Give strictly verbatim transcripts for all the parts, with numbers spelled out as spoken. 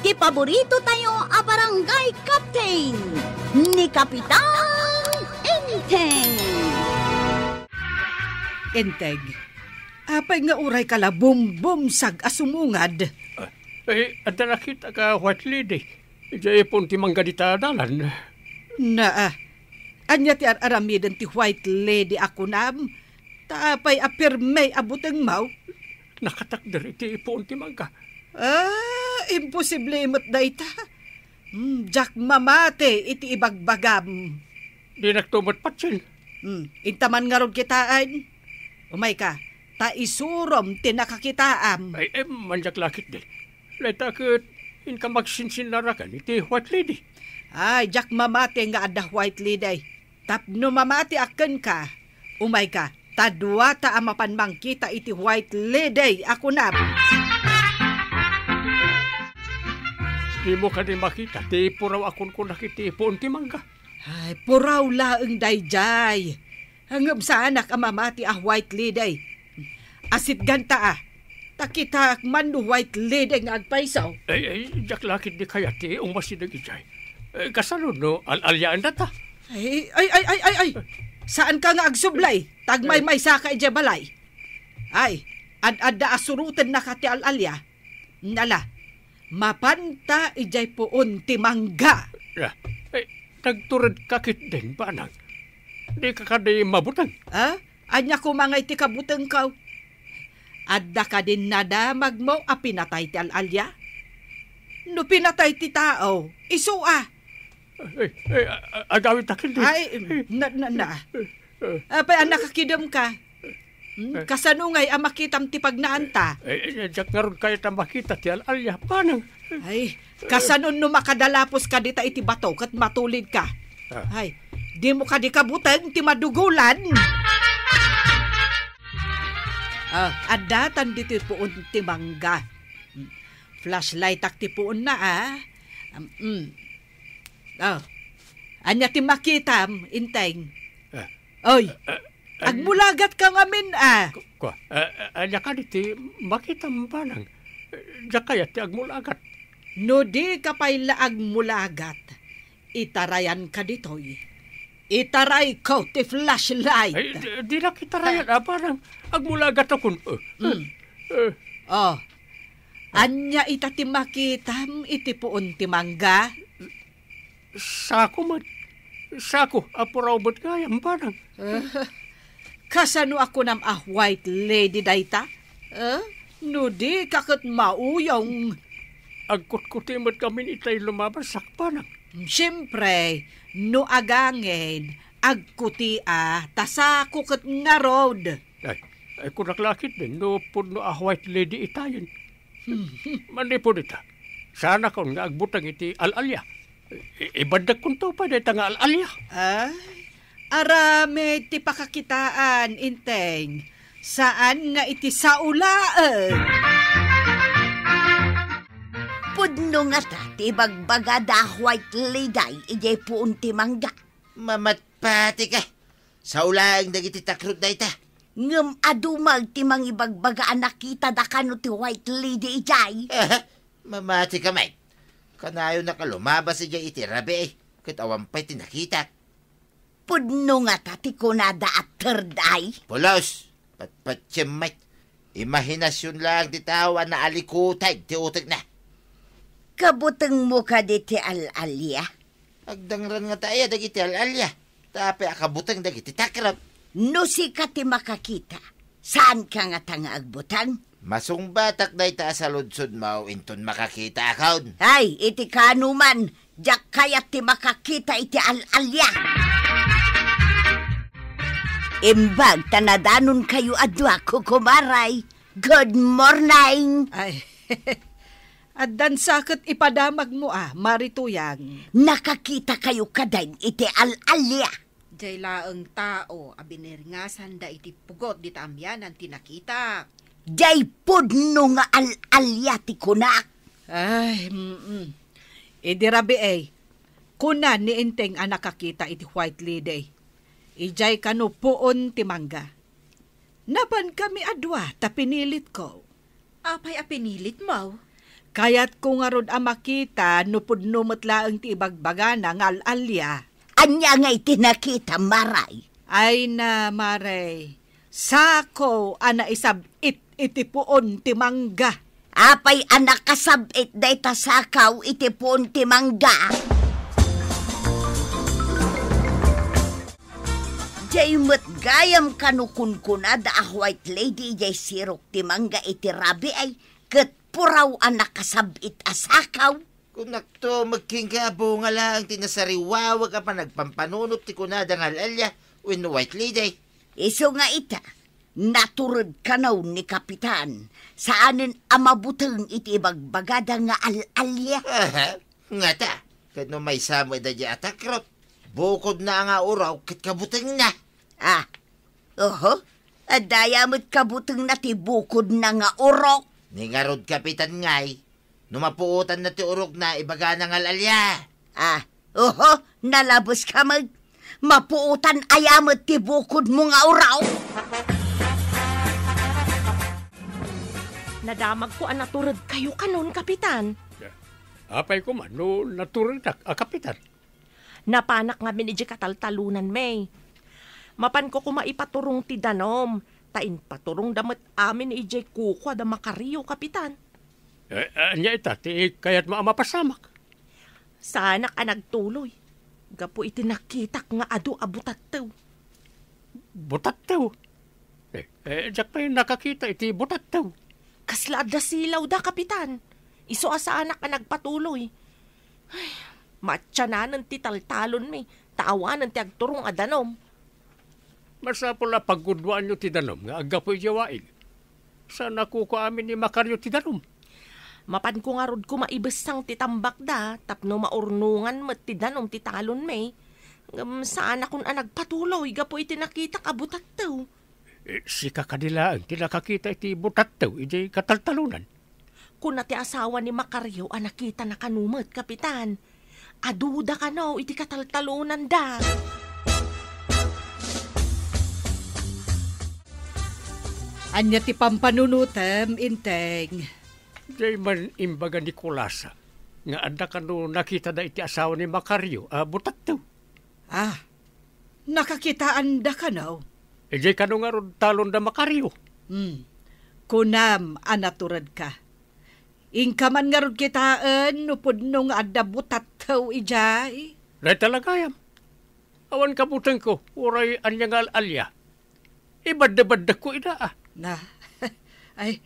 Ti paborito tayo a barangay captain, ni Kapitan Enteng. Enteng, apay nga uray ka la bumbumsag a sumungad? Ah, eh, adda nakita ka White Lady. Idiay puon ti mangga dita dalan. Naa, ania ti ar-aramiden ti White Lady a kunam? Ta apay a pirme a butengmo? Nakatakder iti puon ti mangga. Ah, imposible met dayta. Hmm, diak mamati iti ibagbagam. Dinakto met patien. Hmm, inta man ngarud kitaen. Umayka, ta isurom ti nakakitaam. Ay, em, manyak lakit di. Dayta ket inka magsinsinarakan iti White Lady. Ay, diak mamati nga adda White Lady. Tapno mamatiak kenka, umayka, ta duata a mapan mangkita iti White Lady a kunam. Dimo kadi makita ti puraw a kunkunak iti puon ti mangga? Ay, puraw laeng daydiay. Ngem saanak a mamati a White Lady. Asitganta a. Ta kitaak man no White Lady nga agpayso. Ay, ay, diak lakit di kayat ti umasideg idiay. Eh, kasano no al-aliaendata? Ay, ay, ay, ay, ay, ay. Saanka nga agsublay. Tagmaymaysaka idiay balay. Ay, ad-adda a surotennaka ti al-alia. Nala, mapanta idiay puon ti mangga. Ah, eh, nagturedka ketdin, banag. Dika kadi mabuteng? Ah? Ania koma ngay ti kabutengko? Adda kadi nadamagmo a pinatay ti al-alia? No pinatay ti tao, isu a. Eh, eh, a-, a-, agawidta ketdi. Ay, na, na, na. Eh, eh. Apay a nakakidemka? Hmm, eh. Kasano ngay a makitam ti pagnaanta? Eh, eh, diak ngarud kayat a makita ti al-alia. Banag. Ay, kasano no makadalaposka dita iti bato ket matulidka? Ah. Ay, dimo kadi kabuteng ti madugolan? Ah, addatan ditoy puon ti mangga. Hmm. Flashlightak ti puonna, ah. Um, mm. Oh. Ania ti makitam, Enteng? Ah. Oy, ah, ah, agmulagatka ngamin, ah. Ku-, kua, ah, ah, ania kadi ti makitam, banag? Diak kayat ti agmulagat. No dika pay la agmulagat, itarayanka ditoy. Itarayko ti flashlight. Ay, di, dinak itarayan, ah, banag. Agmulagat akon. Eh, mm. Eh. Oh. Ania ita ti makitam iti puon ti mangga? Sako met. Sako a puraw met gayam, banag. Eh, kasano a kunam a White Lady dayta? Eh, no dika ket mauyong. Agkutkuti met ngamin itay lumabasak, banag. Siempre, no agangin, agkuti a, ta sako ket ngarud. Ay, ay, kunak lakit din, no pudno a White Lady itayen. Manipud ita, saanakon nga agbuteng iti al-alia. I-, ibaddekkonto pay dayta nga al-alia. Ay, aramid ti pakakitaan, Enteng. Saan nga iti sao laeng. Pudno ngata ti ibagbagada a White Lady idiay puon ti mangga. Mamatpatika. Sao laeng dagiti takrot dayta. Ngem adu met ti mangibagbaga a nakitada kano ti White Lady idiay. Aha, mamatika met. Kanayonnak a lumabas idiay iti rabii, ket awan pay ti nakitak. Pudno ngata ti kunada a third eye? Pulos, patpatiem met. Imahinasion laeng ti tao a naalikuteg ti utekna. Kabutengmo kadi ti al-alia? Agdangran ngata aya dagiti al-alia, ta apay a kabuteng dagiti takrot? No sika ti makakita, saanka ngata nga agbuteng? Masungbatak dayta a saludsodmo inton makakitaakon. Ay, iti kaanoman, diak kayat ti makakita iti al-alia. Imbag ta nadanonkayo a dua, kukumaray. Good morning! Ay, addan sa ket ipadamagmo a, Mari Tuyang. Nakakitakayo kadin iti al-alia? Diay laeng tao a biniringasanda iti pugot dita amianan ti nakitak. Diay pudno nga al-alia ti kunak. Ay, mm-mm. Idi rabii, kuna ni Enteng a nakakita iti White Lady. Idiay kano puon ti mangga. Napankami a dua ta pinilitko. Apay a pinilitmo? Kayatko ngarud a makita no pudno met laeng ti ibagbagana nga al-alia. Ania ngay ti nakita, Maray? Ay na, Maray. Sako a naisab-it iti puon ti mangga. Apay a nakasab-it dayta sakaw iti puon ti mangga? Jay met gayam kano kunkunada a white lady jay sirok ti mangga iti rabii, ket puraw a nakasab-it a sakaw. Kunakto, magkinggabo nga laeng ti nasariwawag a panagpampanunot ti kunada nga al-alia wenno white lady. Isu nga ita, natured kano ni Kapitan, saanen a mabuteng iti ibagbagada nga al-alia. Aha, ngata, ket no maysa met daydiay a takrot, bukodna nga urok ket kabutengna. Ah, oho, adda aya met kabutengna ti bukodna nga urok. Ni ngarud, Kapitan, ngay, no mapuotanna ti urokna, ibagana nga al-alia. Ah, oho, nalabeska met. Mapuotan aya met ti bukodmo nga urok? Nadamagko a naturedkayo kanon, Kapitan. Apay koma no naturedak a Kapitan? Napanak ngamin idiay kataltalonanmi. Mapanko koma ipaturong ti danum, ta impaturongda met amin idiay kukua da Makario, Kapitan. Eh, ania ita ti kayatmo a mapasamak? Saanak a nagtuloy, gapu iti nakitak nga adu a butattew. Butattew? Eh, eh, diak pay nakakita iti butattew. Kasla adda silawda, Kapitan. Isu a saanak a nagpatuloy. Ay, maatiananen ti taltalonmi, ta awanen ti agturong a danum. Masapul a pagguduaanyo ti danum nga aggapu idiay waig. Saan a kukua amin ni Makario ti danum. Mapanko ngarud koma ibessang ti tambakda tapno maurnongan met ti danum ti talonmi. Ngem saanakon a nagpatuloy gapu iti nakitak a butattew. Eh, sika kadi laeng ti nakakita iti butattew idiay kataltalonan? Kuna ti asawa ni Makario a nakitana kano met, Kapitan. Aduda kano iti kataltalonanda. Ania ti pampanunotem, Inteng? Diay man imbaga ni Kulasa nga adda kano nakitada iti asawa ni Makario a butattew. Ah, nakakitaanda kano? Idiay kano ngarud talon da Makario. Hmm. Kunam a naturedka. Inka man ngarud kitaen no pudno nga adda butattew idiay? Dayta la gayam. Awan kabutengko, uray ania nga al-alia. Ibaddebaddekko ida, a. Na, ay,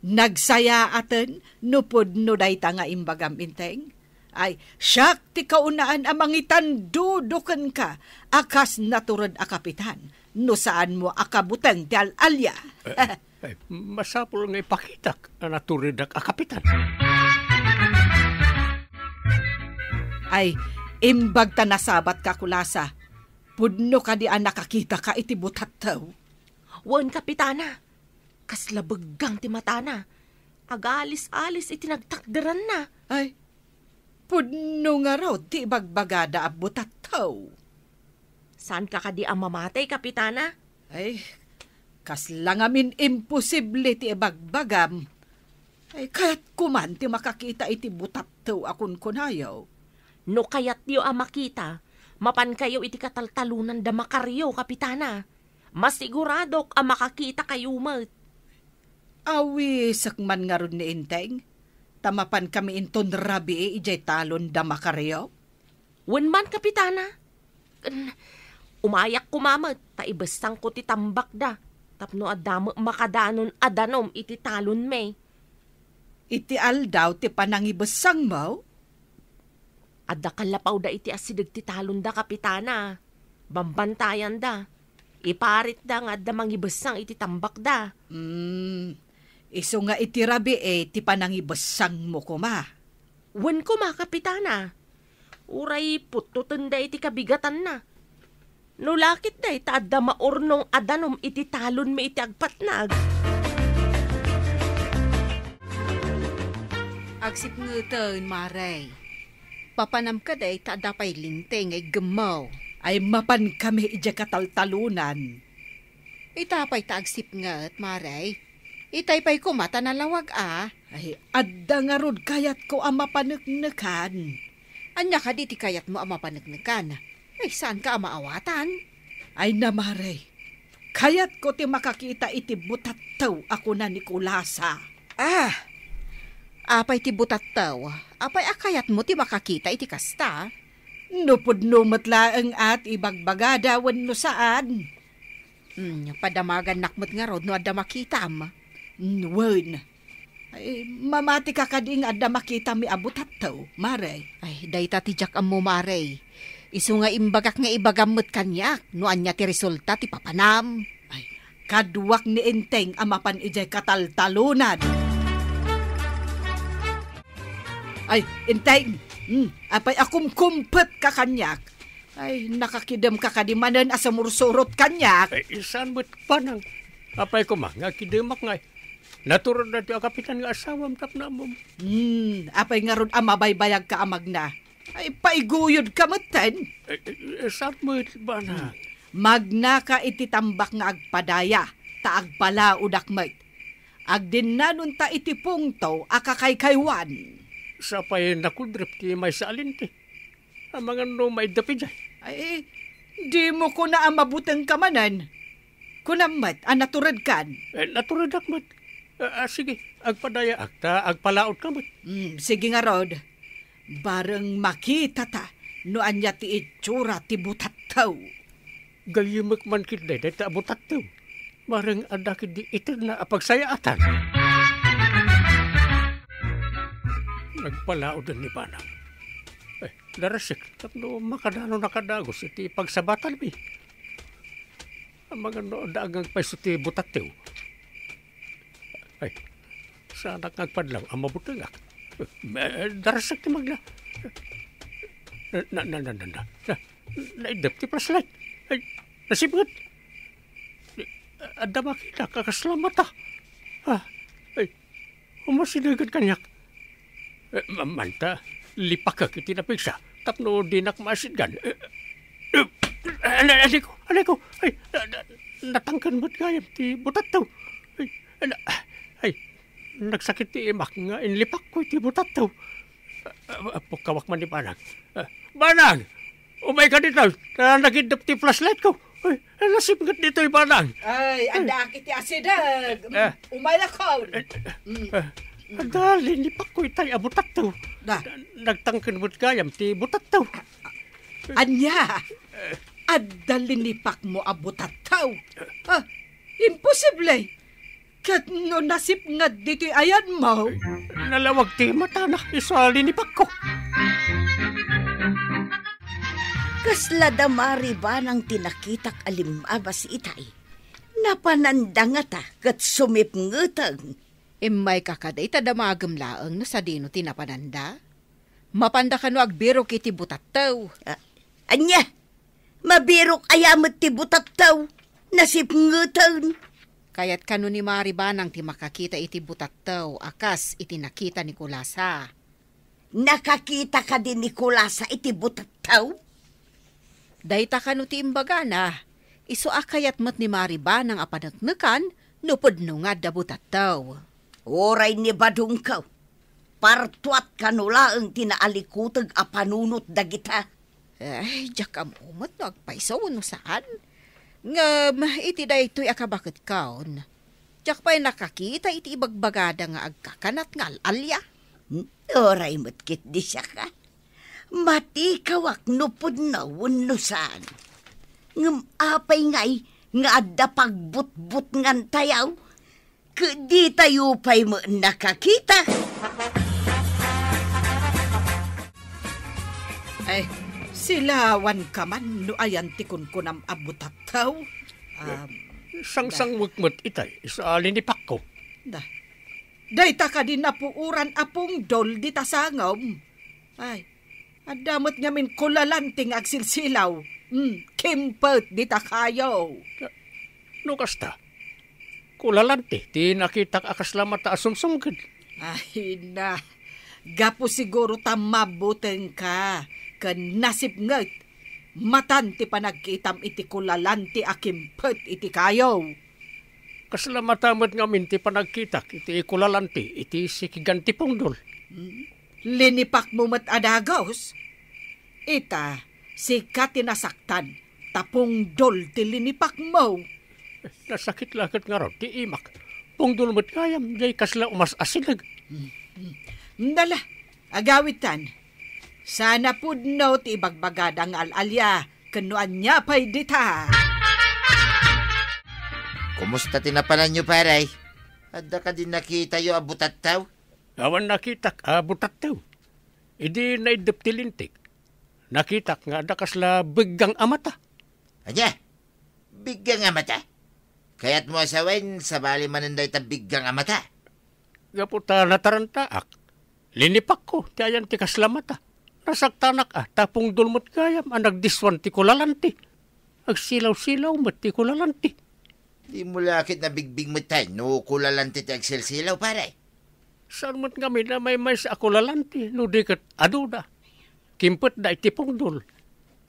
nagsayaaten no pudno dayta nga imbagam, Inteng. Ay, siak ti kaunaan a mangitandudo kenka a kas natured a kapitan no saanmo a kabuteng ti al-alia. Eh, eh, masapul nga ipakitak a naturedak a kapitan. Ay, imbag ta nasabatka, Kulasa. Pudno kadi a nakakitaka iti butattew? Wen, Kapitana. Kasla beggang ti matana. Agalis-alis iti nagtakderanna. Ay, pudno ngarud ti ibagbagada a butattew. Saanka kadi a mamatay, Kapitana? Ay, kasla ngamin imposible ti ibagbagam. Ay, kayatko man ti makakita iti butattew a kunkunayo. No kayatyo a makita, mapankayo iti kataltalonan da Macario, Kapitana. Masiguradok a makakitakayo met. Awisek man ngarud ni Inteng, ta mapankami inton rabii idiay talon da Macario? Wen man, Kapitana. Ken, umayak koma met ta ibessangko ti tambakda tapno adda met makadanon a danum iti talonmi. Iti aldaw ti panangibessangmo? Adda kallapawda iti asideg ti talonda, Kapitana. Bambantayanda. Iparitda nga adda mangibessang iti tambakda. Hmm, isu nga iti rabii ti panangibessangmo koma. Wen koma, Kapitana. Uray puttotenda iti kabigatanna. No lakit dayta adda maurnong a danum iti talonmi iti agpatnag. Agsipngeten, Mare. Papanam kadi ta adda pay linteng nga iggemmo. Ay, mapankami idiay kataltalonan. Ita pay ta agsipnget, Mare. Itay pay koma ta nalawag a. Ay, adda ngarud kayatko a mapaneknekan. Ania kadi ti kayatmo a mapaneknekan? Ay, saanka a maawatan? Ay, namare. Kayatko ti makakita iti butattew a kuna ni Kulasa. Ah, apay ti butattew? Apay a kayatmo ti makakita iti kasta? No pudno met laeng a ti ibagbagada wenno saan. Hmm, padamagannak met ngarud no adda makitam. Hmm, wen. Ay, mamatika kadi nga adda makitami a butattew, mare? Ay, dayta ti diak ammo, mare. Isu nga imbagak nga ibagam met kaniak no ania ti resulta ti papanam. Ay, kaduak ni Enteng a mapan idiay kataltalonad. Ay, Enteng! Hmm, apay a kumkumpet ka kaniak? Ay, nakakidem ka kadi manen a sumursurot kaniak? Ay, saan met, Banang? Apay koma nga kidemak ngay? Natured daytoy a kapitan nga asawam tapno ammom. Hmm, apay ngarud a mabaybayag ka a magna? Ay, paiguyod ka metten. Eh, eh, saan met, Banang? Hmm. Magna ka iti tambak nga agpadaya, ta agpalaodak met. Agdinnanonta iti pungto a kakaykaywan. Sapay nakudrep ti maysa a lente. Amangan no maiddep idiay. Ay, dimo kuna a mabuteng ka manen. Kunam met a naturedkan. Eh, naturedak met. Ah, ah, sige, agpadayaak ta agpalaod ka met. Hmm, sige ngarud. Bareng makitata no ania ti itsura ti butattew. Gayyemek man ketdi dayta a butattew. Bareng adda ketdi itedna a pagsayaatan. Nagpalaoden ni Banang. Eh, darasek, tapno makadano nakadagus iti pagsabatanmi. Amangan no adda agangpayso ti butattew. Ay, saanak nga agpadlaw a mabutengak. Eh, darasek ti magna. Na, na, na, na, na, na. Na, naiddep ti flashlight. Ay, nasipnget. Adda makitak a kasla mata. Ah, ay, umasidegen kaniak. Eh, ma-, manta, lipakek iti napigsa, tapno dinak masidgan. Eh, eh, ana-, anay ko, anay ko, ay, na-, na-, natangken met gayam ti butattew. Ay, ana-, ay, nagsakit ti imak nga inlipakko iti butattew. Ah, ah, pukkawak man ni Banang. Ah, Banang! Umayka ditoy, ta nagiddep ti flashlight ko. Ay, nasipnget ditoy, Banang. Ay, addaak iti asideg. Eh. Umayakon. Eh, Mm. eh, adda linipakko itay a butattew. Da. Nagtangken met gayam ti butattew. Ania? Adda linipakmo a butattew? Ah, imposible. Ket no nasipnget ditoy ayanmo? Nalawag ti matana, isu a linipakko. Kasla da Mari Banang ti nakitak a limmabas itay. Napananda ngata ket sumipngeten. Immayka kadi ta damagem laeng no sadino ti napananda? Mapanda kano agbirok iti butattew? Ah, ania? Mabirok aya met ti butattew? Nasipngeten. Kayat kano ni Mari Banang ti makakita iti butattew a kas iti nakita ni Kulasa. Nakakita kadi ni Kulasa iti butattew? Dayta kano ti imbagana, isu a kayat met ni Mari Banang a paneknekan no pudno nga adda butattew. Uray ni badongko, partuat kano laeng ti naalikuteg a panunot dagita. Eh, diak ammo met no agpayso wenno saan. Ngem iti daytoy a kabaketkon, diak pay nakakita iti ibagbagada nga agkakanat nga al-alia. Hmm, uray met ketdi siak a. Matikawak no pudno wenno saan. Ngem apay ngay nga adda pagbutbutngantayo? Ket ditayo pay met nakakita. Ay, silawanka man no ayan ti kunkunam a butattew. Um, Sangsangwek met itay, isu a linipakko. Da. Dayta kadi napuoran a pungdol dita sangom. Ay, adda met ngamin kulalanti nga agsilsilaw. Hmm, kimpet dita kayo. No kasta, kulalanti ti nakitak a kasla mata a sumsumged. Ay na, gapu siguro ta mabutengka ken nasipnget. Matan ti panagkitam iti kulalanti a kimpet iti kayo. Kasla mata met ngamin ti panagkitak iti ikulalanti iti sikigan ti pungdol. Hmm? Linipakmo met a dagus? Ita, sika ti nasaktan, ta pungdol ti linipakmo. Nasakit la ket ngarud ti imak. Pungdol met gayam, diay kasla umas-asideg. Hmm, hmm. Dala, agawitan. Saan a pudno ti ibagbagada nga al-alia, ken no ania pay dita. Kumusta ti napananyo, pare? Adda kadi nakitayo a butattaw? Awan nakitak a butattaw. Idi naiddep ti lintik, nakitak nga adda kasla biggang a mata. Ania? Biggang a mata? Kayatmo a sawen, sabali manen dayta biggang a mata? Gapu ta natarantaak, linipakko ti ayan ti kasla mata. Nasaktanak a ta pungdol met gayam a nagdiswan ti kulalanti. Agsilaw-silaw met ti kulalanti. Dimo la ket nabigbig met no kulalanti ti agsilsilaw, pare? Saan met ngamin a maymaysa a kulalanti no di ket aduda. Kimpetda iti pungdol.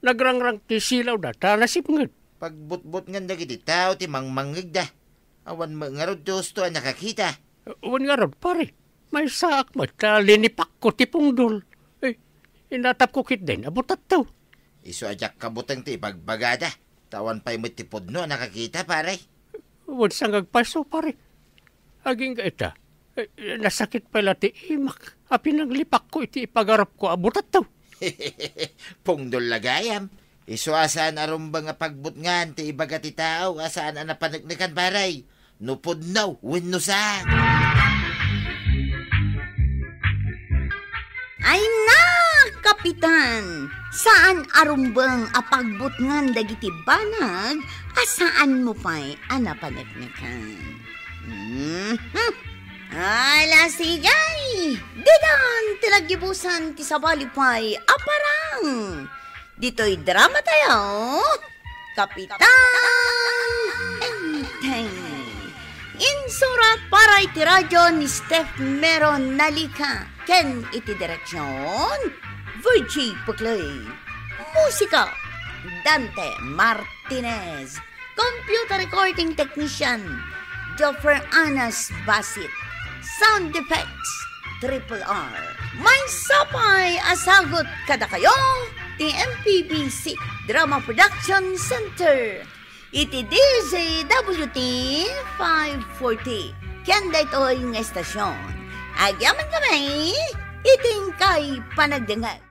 Nagrangrang ti silawda ta nasipnget. Pagbutbutngan dagiti tao ti mangmangngegda. Awan met ngarud ti husto a nakakita. Wen ngarud, pare. Maysaak met ta linipakko ti pungdol. Eh, inatapko ketdin a butattaw. Isu a diak kabuteng ti ibagbagada. Ta awan pay met ti pudno a nakakita, pare. Wen sangag payso, pare. Agingga ita, eh, nasakit pay la ti imak a pinanglipakko iti ipagarupko a butattaw. Pungdol la gayam. Isu a saan a rumbeng a pagbutngan ti ibaga ti tao a saan a napaneknekan, pare. No pudno wenno sa. Ay na, Kapitan! Saan a rumbeng a pagbutngan dagiti banag a saanmo pay a napaneknekan. Mhm. Ala, sige! Didan ti naggibusan ti sabali pay a parang! Ditoy drama tayo, Kapitan Enteng. Insurat para iti radio ni Steph Meron Nalica ken iti direksyon, Virgie Puclay. Musika, Dante Martinez. Computer recording technician, Joffer Anas Basit. Sound effects, Triple R. Maysa pay a sagut kadakayo ti M P B C Drama Production Center iti D Z W T five forty. Ken daytoy nga estasyon, agyaman kami iti inkay panagdengngeg.